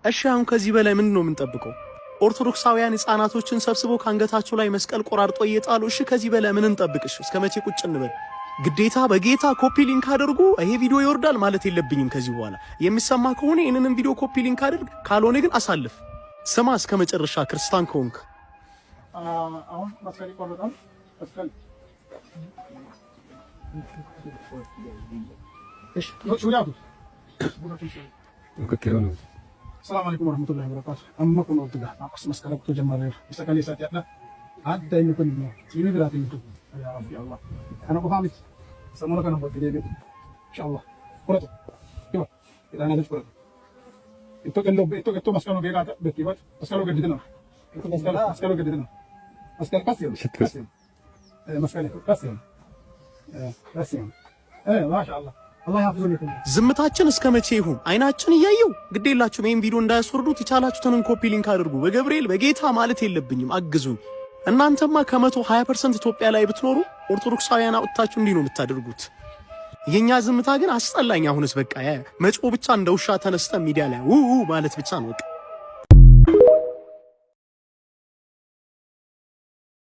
እሺ አሁን ከዚህ በላይ ምንድን ነው የምንጠብቀው? ኦርቶዶክሳውያን ህፃናቶችን ሰብስበው ከአንገታቸው ላይ መስቀል ቆራርጦ እየጣሉ፣ እሺ ከዚህ በላይ ምን እንጠብቅሽ? እስከ መቼ ቁጭ እንበል? ግዴታ በጌታ copy link አድርጉ፣ ይሄ ቪዲዮ ይወርዳል ማለት የለብኝም። ከዚህ በኋላ የሚሰማ ከሆነ ይህንንም ቪዲዮ copy link አድርግ፣ ካልሆነ ግን አሳልፍ። ስማ እስከ መጨረሻ ክርስቲያን ከሆንክ። አሁን መስቀል ይቆረጣል። መስቀል እሺ፣ السلام عليكم ورحمة الله وبركاته. Amma kun oltuga. Akkas masqala kutuu jalqabneerra. Isa kaleessaati hadha. Adda inni kun immoo xiimii biraatiin kun. يا ربي الله. Kana qofaa miti. Samuna kana booddee deebi'u. إن شاء الله. Fudhatu. Kiba. Ilaanaa fudhatu. Ittoo qelloo ittoo ittoo masqaloo beekaa beektii masqaloo gadditana. Ittoo masqaloo masqaloo gadditana. Masqal qasiyam. Qasiyam. መስቀል ቀስም ቀስም ما شاء الله الله يحفظكم። ዝምታችን እስከ መቼ ይሁን? አይናችን እያየው ግዴላችሁም። ይሄን ቪዲዮ እንዳያስወርዱት የቻላችሁትን copy link አድርጉ። በገብርኤል በጌታ ማለት የለብኝም፣ አግዙኝ። እናንተማ ከ120% ኢትዮጵያ ላይ ብትኖሩ ኦርቶዶክሳውያን አውጥታችሁ እንዲህ ነው የምታደርጉት። የኛ ዝምታ ግን አስጠላኝ። አሁንስ በቃ መጮህ ብቻ፣ እንደ ውሻ ተነስተ ሚዲያ ላይ ው ማለት ብቻ ነው በቃ።